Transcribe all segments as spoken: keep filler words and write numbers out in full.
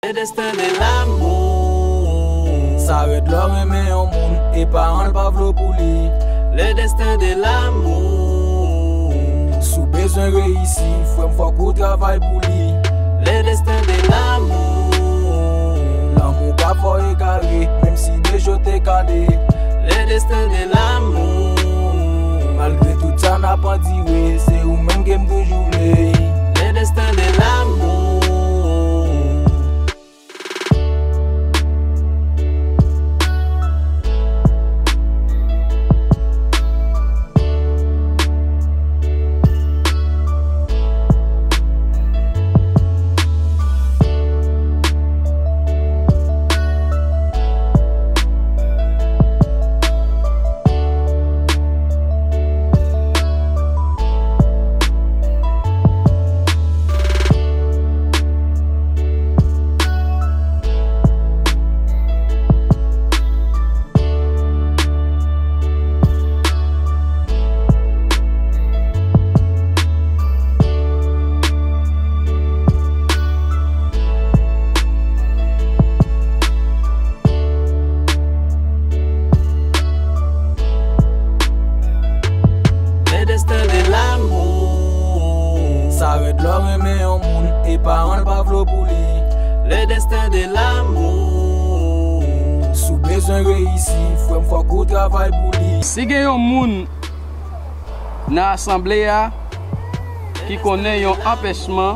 Le destin de l'amour. Sa rèd lè w renmen yon moun e paran l pa vle w pou li. Le destin de l'amour. Si w bezwen reyisi, frè m, fòk ou travay pou li. Le destin de l'amour. Lanmou pa fè w egare, menm si de je w te kale. Le destin de l'amour. Malgre tout sa n ap andire, se ou menm ke m toujou vle. Le destin de l'amour. Le destin de l'amour. Sa rèd lè w renmen yon moun e paran l pa vle w pou li. Le destin de l'amour. Si w bezwen reyisi, frè m, fòk ou travay pou li. Si gen yon moun nan asanble a ki konnen yon anpèchman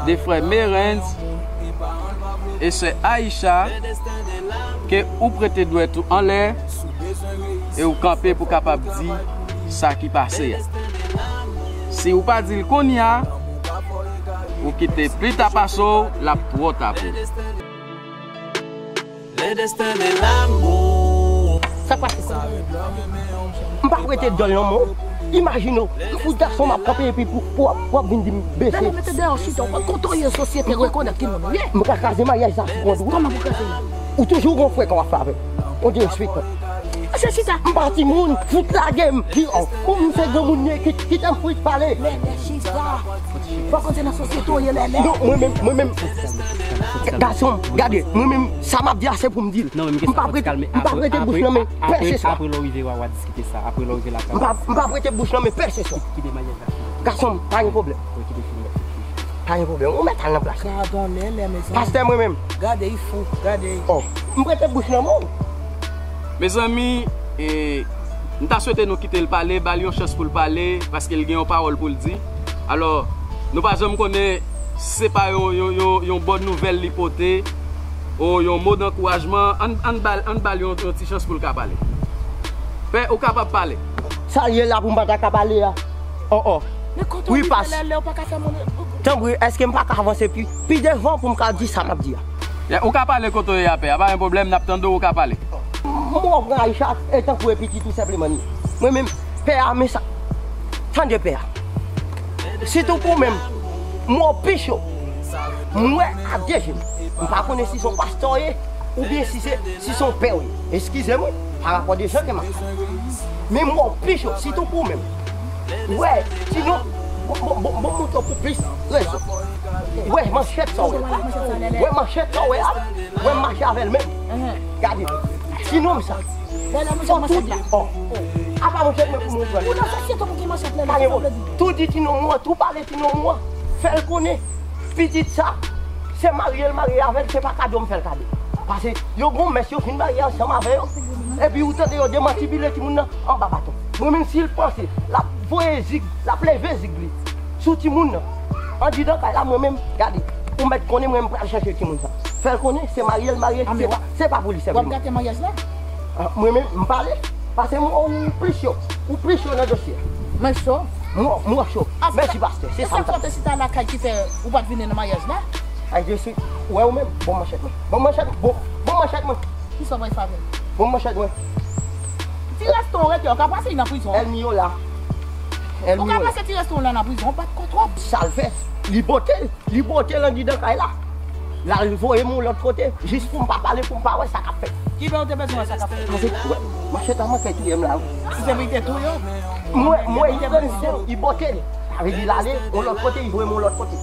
de frè Merens e sè Aisha, ke ou prete dwèt ou anlè e ou kanpe pou kapab di sa ki pase a. Si ou pa di l kounye a, ou kite pita pase w, l ap twò ta pou ou. Le destin de l'amour. Sa k pase sa? M pa prete djòl nan men w. Imajine w, m fout gason m ap kanpe epi pou, pou, pou w ap vin di m bese. Dèyè, mete dèyè w chita, w pa konn kote w ye, sosyete rekonèt ki moun ou ye. M ka kraze maryaj sa sou kont ou. Kòman pou kraze l? Ou toujou gon frè ke w ap fè avè l. On disrespect. Mesye chita. M pa timoun, fout lage m. Di, oh, ou m se granmoun ye, kit, kit m fout pale. Lèlè chita. Fòk ou se nan sosyete w ye, lèlè. Non, mwen menm, mwen menm. Gason, gade, mwen menm, sa m ap di a se pou m di l. Non, men m pa prete, m pa prete bouch nan men pèseswa. Apre lè w rive, w a diskite sa. Apre lè w rive lakay. M pa, m pa prete bouch nan men pèseswa. Kite maryaj la fini. Gason, pa gen pwoblèm. Wi, kite fini. Pa gen pwoblèm. Ou mèt al nan plas. Gadon lèlè, mezanmi. Pastè mwen menm. Gade, li fou. Gade. Oh, m prete bouch nan men w. Mezanmi, e, m ta swete nou kite l pale, ba l yon chans pou l pale, paske l gen yon pawòl pou l di. Alò, nou pa janm konnen se pa yon, yon, yon, yon bòn nouvèl li pote, o yon mo dankourajman. Ann, ann ba l, ann ba l yon, yon ti chans pou l ka pale. Pè, ou kapab pale. Sa l ye la pou m pa ta ka pale a? Oh, oh. Wi, pas. Tanpri, èske m pa ka avanse pi, pi devan pou m ka di sa m ap di a? Ya, ou ka pale kote w ye a, pè a, pa gen pwoblèm, n ap tande w, ou ka pale. M wè w pran Aisha, e tankou e pitit ou senpleman li ye. Mwen menm, pè a, men sa. Tande pè a. Sitou pou menm, m wè w pi cho. M wè ak de je m. M pa konnen si se yon pastè w ye, oubyen si se, si se yon pè w ye. Eskize m, wi, pa rapò de jan ke m ap pale. Men m wè w pi cho, sitou pou menm. Wè, sinon, bon, bon, bon, bon, montre w pou plis rezon. Wè, manchèt sa w wè. Wè, manchèt sa w wè a. Wè, m mache avè l menm. Gade, ti nonm sa. Fò tou di, oh. Apa manchèt mwen pou mwen pran. Ou nan sosyete pou ki manchèt lè. Pa gen pwoblèm. Tou di ti nonm ou an, tou pale ti nonm ou an. Fè l konnen. Pitit sa, se marye l marye avè l, se pa kado m fè l kado. Paske yo gon mès, yo fin marye ansanm avè yo. Epi ou tande yo demantibile timoun nan anba baton. Mwen menm, si l panse l ap voye zig, l ap leve zig li sou timoun nan, andidan kay la, mwen menm, gade, ou mèt konnen mwen menm pral chèche timoun sa. Fè l konnen se marye l marye, se pa, se pa pou li sèlman. W ap gate maryaj la? Ah, mwen menm, m pale. Paske m wè ou pli cho. Ou pli cho nan dosye a. Mwen cho? M wè, m wè cho. Mèsi, pastè. Se sa m ta. Sa k fè w te chita lakay ki fè ou pa t vini nan maryaj la? Ay, je suis. Ou wè ou menm? Bon manchèt mwen. Bon manchèt, bon, bon manchèt mwen. Kisa w pral fè avè l? Bon manchèt mwen. Ti resto w rete, w ka pase nan prizon. El Miola. El Miola. Ou ka pase ti resto w la nan prizon, w pa t kontwòl. Sa l fè? Li pote l. Li pote l andidan kay la. L al voye m yon lòt kote, jis pou m pa pale, pou m pa wè sa k ap fèt. Kiben ou te bezwen wè sa k ap fèt? Paske, wè, manchèt la manke touye m la, wi. Si se pou li te touye w? Mwen, mwen, li pran l, li pote l. Sa vle di l ale yon lòt kote, li voye m yon lòt kote.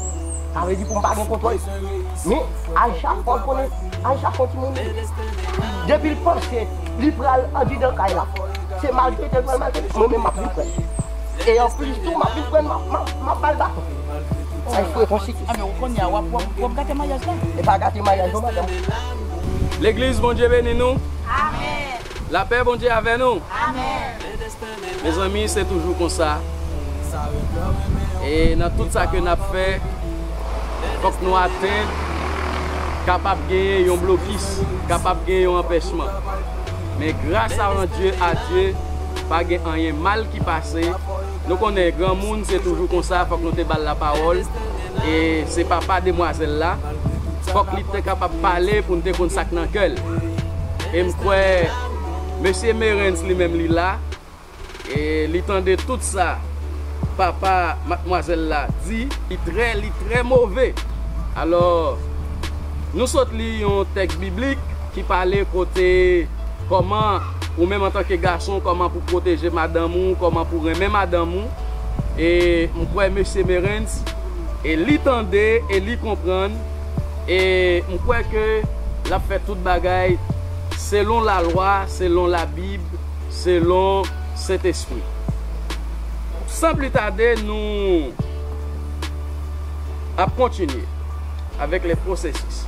Sa vle di pou m pa gen kontwòl. Men Aisha, fò l konnen, Aisha se yon timoun li ye. Depi l panse li pral andidan kay la, se maltrete l pral maltrete, mwen menm m ap vin pran l. E anplis tou, m ap vin pran l, m ap, m ap, m ap ba l baton. Sa e frekan sik. Enben, ou konnen a, w ap, w ap, w ap gate maryaj la. E pa gate maryaj non, madanm. Legliz, Bondye beni nou. Amèn. Lapè Bondye avè nou. Amèn. Mezanmi, se toujou konsa. E nan tout sa ke n ap fè, fòk nou atann kapab genyen yon blokis, kapab genyen yon anpèchman. Men gras a Dye, a Dye, pa gen anyen mal ki pase. Nou konnen granmoun se toujou konsa, fòk nou te ba l lapawòl. E se papa demwazèl la, fòk li te kapab pale pou n te konn sa k nan kè l. E m kwè mesye Merens li menm li la, e li tande tout sa papa madmwazèl la di, li trè, li trè move. Alò, nou sot li yon tèks biblik ki pale kote kòman ou menm antanke gason, kòman pou pwoteje madanm ou, kòman pou renmen madanm ou. E m kwè mesye Merens, e li tande, e li konprann, e m kwè ke l ap fè tout bagay selon lalwa, selon Labib, selon Sentespri. San pli tade, nou ap kontinye avèk le pwosesis.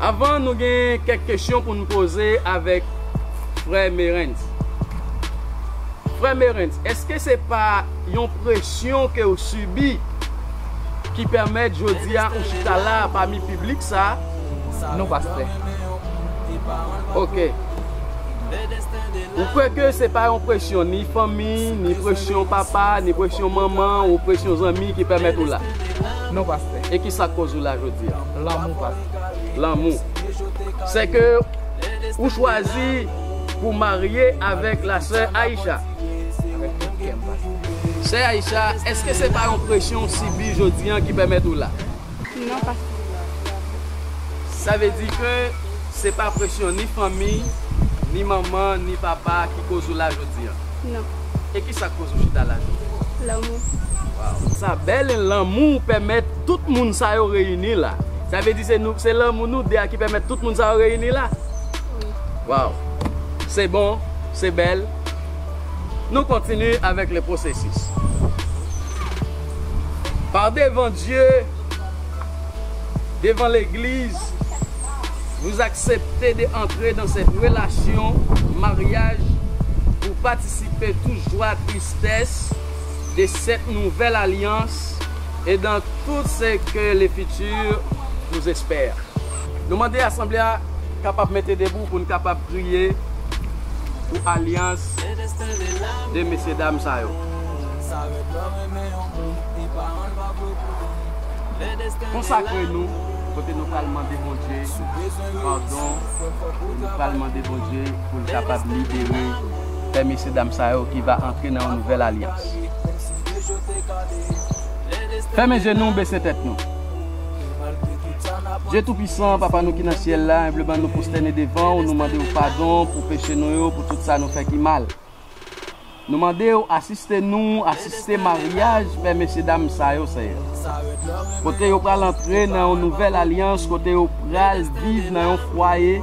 Avan, nou gen kèk kesyon pou nou poze avèk frè Merens. Frè Merens, èske se pa yon presyon ke w sibi ki pèmèt jodi a ou chita la pami piblik sa? Non, pastè. Ok. Ou kwè ke se pa yon presyon ni fanmi, ni presyon papa, ni presyon manman, ou presyon zanmi ki pèmèt ou la? Non, pastè. E ki sa k koz ou la jodi a? Lanmou, pastè. Lanmou. Se ke ou chwazi pou marye avèk la sè Aisha. Avèk tout kè m, pastè. Sè Aisha, èske se pa yon presyon w sibi jodi an ki pèmèt ou la? Non, pastè. Sa vle di ke se pa presyon ni fanmi, ni manman, ni papa ki koz ou la jodi an? Non. E ki sa k koz ou chita la jodi an? Lanmou. Waw. Sa bèl, lanmou pèmèt tout moun sa yo reyini la. Sa vle di se nou, se lanmou nou de a ki pèmèt tout moun sa yo reyini la? Wi. Waw. Se bon, se bèl. Nou kontinye avèk le pwosesis. Par devan Dye, devan legliz, vous acceptez de entrer dans cette relation, mariage, pour participer toute joie, tristesse de cette nouvelle alliance et dans tout ce que le futur vous espère. Nou mande asanble a kapab mete debou pou n kapab priye pou alyans de mesyedam sa yo. Konsakre nou kote nou pral mande Bondye padon, kote nou pral mande Bondye pou l kapab libere frè mesyedam sa yo ki va antre nan yon nouvèl alyans. Fèmen je nou, bese tèt nou. Dye Toupisan, Papa nou ki nan syèl la, enbleman nou pwostène devan w, nou mande w padon pou peche nou yo, pou tout sa nou fè ki mal. Nou mande w asiste nou, asiste maryaj frè mesyedam sa yo, Seyè. Kote yo pral antre nan yon nouvèl alyans, kote yo pral viv nan yon fwaye,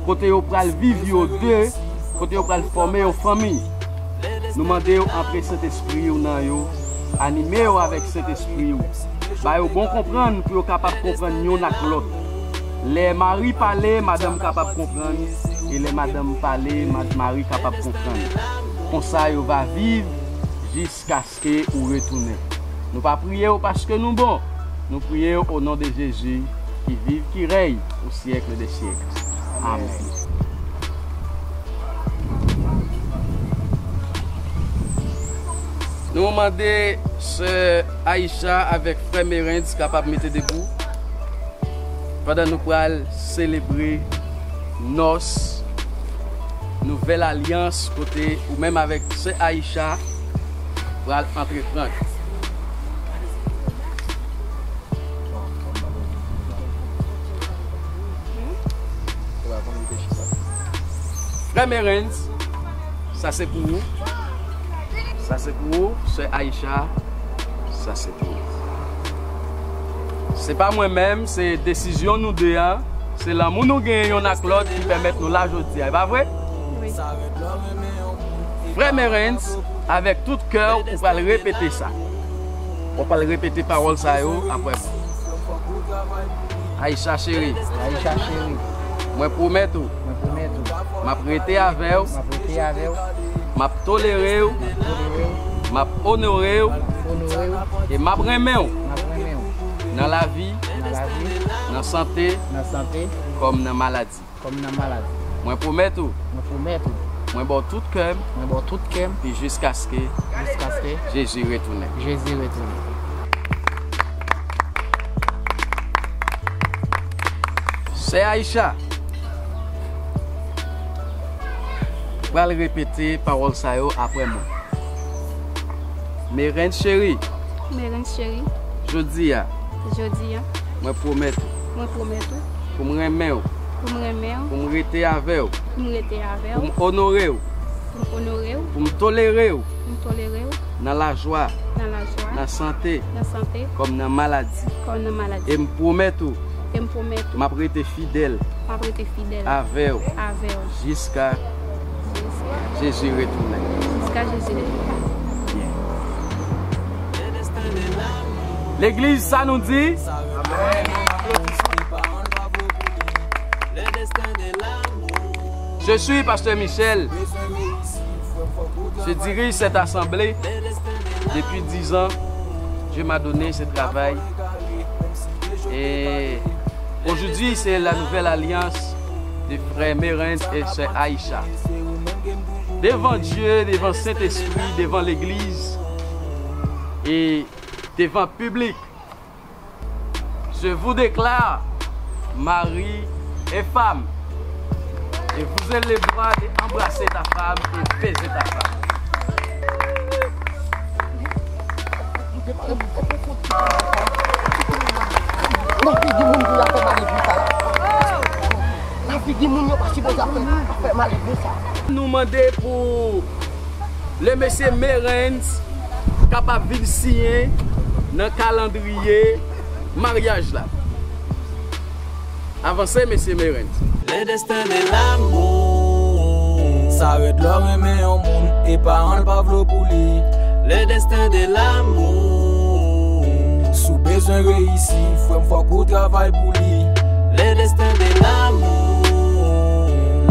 kote yo pral viv yo de, kote yo pral fòme yon fanmi. Nou mande w antre Sentespri w nan yo, anime yo avèk Sentespri w. Ba yo bon konprann pou yo kapab konprann youn ak lòt. Lè mari pale, madanm kapab konprann, e lè madanm pale, ma-, mari kapab konprann. Konsa yo va viv jiskaske ou retounen. Nou pa priye w paske nou bon. Nou priye w o non de Jezi ki viv, ki rèy o syèk de syèk. Amèn. Nou mande sè Aisha avèk frè Merens kapab mete debou pandan nou pral selebre nòs nouvèl alyans kote ou menm avèk sè Aisha pral antreprann. Frè Merens, sa se pou ou. Sa se pou ou, sè Aisha. Se pa mwen menm, se desizyon nou de a, se lanmou nou genyen youn ak lòt ki pèmèt nou la jodi a, e pa vre? Wi. Frè Merens, avèk tout kè w, ou pral repete sa. Ou pral repete pawòl sa yo apre mwen. Aisha cheri. Aisha cheri. Mwen pwomèt ou. Mwen pwomèt ou. M ap rete avè w. M ap rete avè w. M ap tolere w. M ap tolere w. M ap onore w. M ap onore w. E m ap renmen w. M ap renmen w. Nan lavi. Nan lavi. Nan sante. Nan sante. Kòm nan maladi. Kòm nan maladi. Mwen pwomèt ou. Mwen pwomèt ou. Mwen ba w tout kè m. Mwen ba w tout kè m. Pi jiskaske. Jiskaske. Jezi retounen. Jezi retounen. Sè Aisha, pral repete pawòl sa yo apre mwen. Merens cheri. Merens cheri. Jodi a. Jodi a. Mwen pwomèt ou. Mwen pwomèt ou. Pou m renmen w. Pou m renmen w. Pou m rete avè w. Pou m rete avè w. Pou m onore w. Pou m onore w. Pou m tolere w. Pou m tolere w. Nan lajwa. Nan lajwa. Nan sante. Nan sante. Kòm nan maladi. Kòm nan maladi. E m pwomèt ou. E m pwomèt ou. M ap rete fidèl. M ap rete fidèl. Avè w. Avè w. Jiska. Jiska. Jezi retounen. Jiska Jezi retounen. Byen. Legliz, sa nou di? Je suis Pasteur Michel. Je dirige cette assemblée depuis dix ans. Dieu m'a donné ce travail. Et aujourd'hui, c'est la nouvelle alliance de frère Merens et sœur Aïcha. Devant Dieu, devant Saint-Esprit, devant l'Église et devant public, je vous déclare mari et femme. Et vous avez le droit d'embrasser ta femme et baiser ta femme. Nan figi moun pou y ap fè malèv sa. Nan figi moun yo pa sipoze ap fè, ap fè malèv sa. Nou mande pou le mesye Merens kapab vin siyen nan kalandriye maryaj la. Avanse, mesye Merens. Le destin de l'amour. Sa rèd lè w renmen yon moun e paran l pa vle w pou li. Le destin de l'amour. Si w bezwen reyisi, frè m, fòk ou travay pou li. Le destin de l'amour.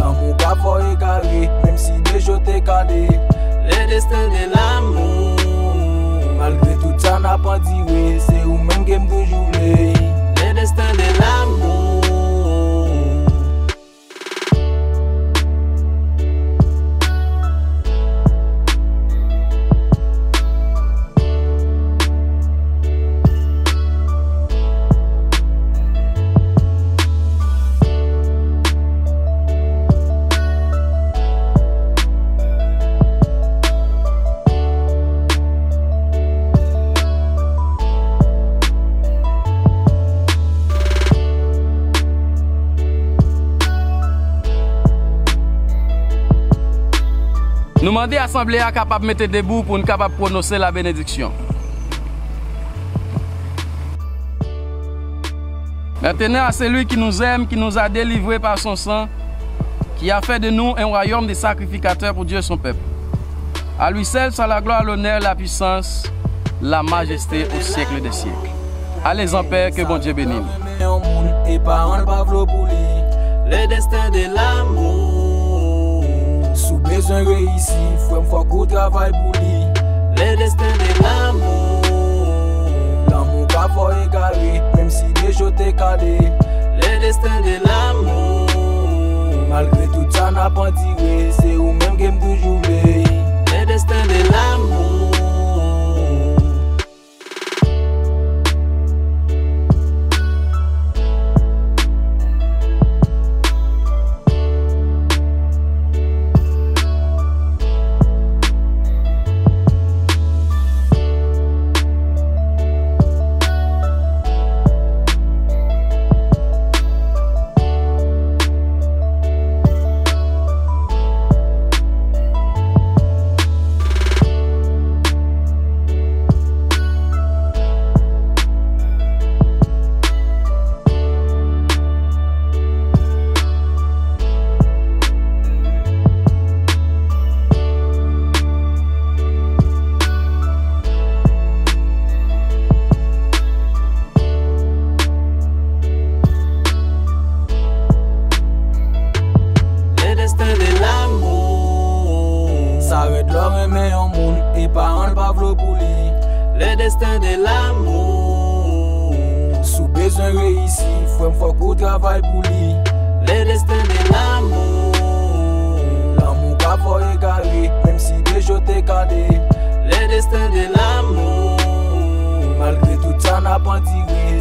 Lanmou pa fè w egare, menm si de je w te kale. Le destin de l'amour. Malgre tout sa n ap andire, se ou menm ke m toujou vle. Le destin de l'amour. Nou mande asanble a kapab mete debou pou n kapab pwononse la benediksyon. Maintenant, à celui qui nous aime, qui nous a délivrés par son sang, qui a fait de nous un royaume de sacrificateurs pour Dieu son peuple. À lui seul soit la gloire, l'honneur, la puissance, la majesté au siècle des siècles. Allez en paix, que Bon Dieu bénisse. Yon moun e paran l pa vle w pou li. Le destin de l'amour. Si w bezwen reyisi, frè m, fòk ou travay pou li. Le destin de l'amour. Lanmou pa fè w egare, menm si de je w te kale. Le destin de l'amour. Malgre tout sa n ap andire, se ou menm ke m toujou vle. Le destin de l'amour. Bezwen reyisi, frè m, fòk ou travay pou li. Le destin de l'amour. Lanmou ka fè w egare, menm si de je te kade. Le destin de l'amour. Malgre tout sa n ap andire,